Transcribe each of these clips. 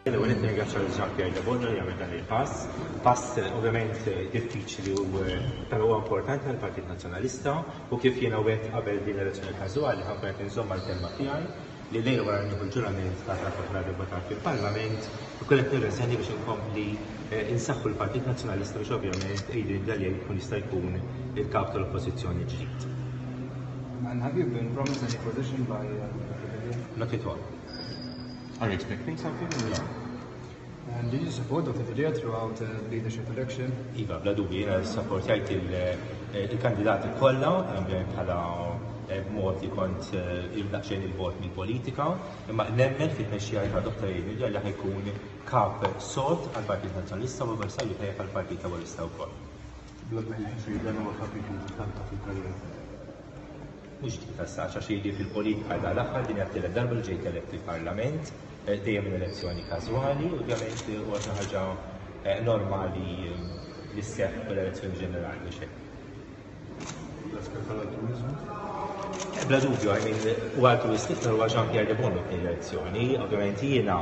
L-ewwel qed nirringrazzja lil Jean Pierre Debono li għamel dan il-pass. Pass ovvjament diffiċli u però huwa importanti għall-Partit Nazzjonalista u kif jiena wegħedt qabel din l-elezzjoni każwali ħa nkun qed inżomm mal-kelma tiegħi li lejl wara nieħu l-ġurament ta' bħala deputat fil-Parlament ikun qed nirreżenja biex inkompli insaħħu l-Partit Nazzjonalista biex ovvjament Adrian Delia jkun jista' jkun il-kap tal-Oppożizzjoni ġdid. And have you been promised any position by Dr. Delia? Not at all. Are you expecting something? No. And did you support Dr. Delia throughout the leadership election? Iva, bla dubju, jiena ssapportjajt il-kandidati kollha, ovvjament bħala b'mod li kont daqsxejn 'il bogħod mill-politika, imma nemmen fit-tmexxija ta' Dr. Adrian Delia li ħa jkun kap sod għall-Partit Nazzjonalista u avversarju tajjeb għall-Partit Laburista wkoll. Bla dubju, dan huwa kapitlu importanti fil-karriera tiegħek. Mhux dik tas-saċ għax ili fil-politika dan l-aħħar din hija t-tielet darba li ġejt elett fil-Parlament, dejjem minn elezzjoni każwali, ovvjament huwa xi ħaġa normali li sseħħ kull elezzjoni ġenerali mhux hekk. L-aspett tal-altruwiżmu? Bla dubju, I mean, huwa altruwist iktar huwa Jean-Pierre Debono f'din l-elezzjoni, ovvjament jiena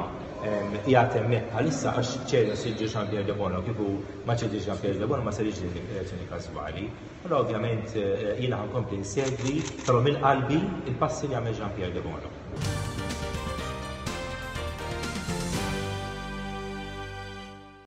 qiegħed hemmhekk bħalissa għax ċeda siġġu Jean-Pierre Debono, kieku ma ċedix Jean-Pierre Debono ma saritx din l-elezzjoni każwali. Però ovvjament jiena ħa nkompli nsegwi, però minn qalbi, il-passi li għamel Jean Pierre Debono.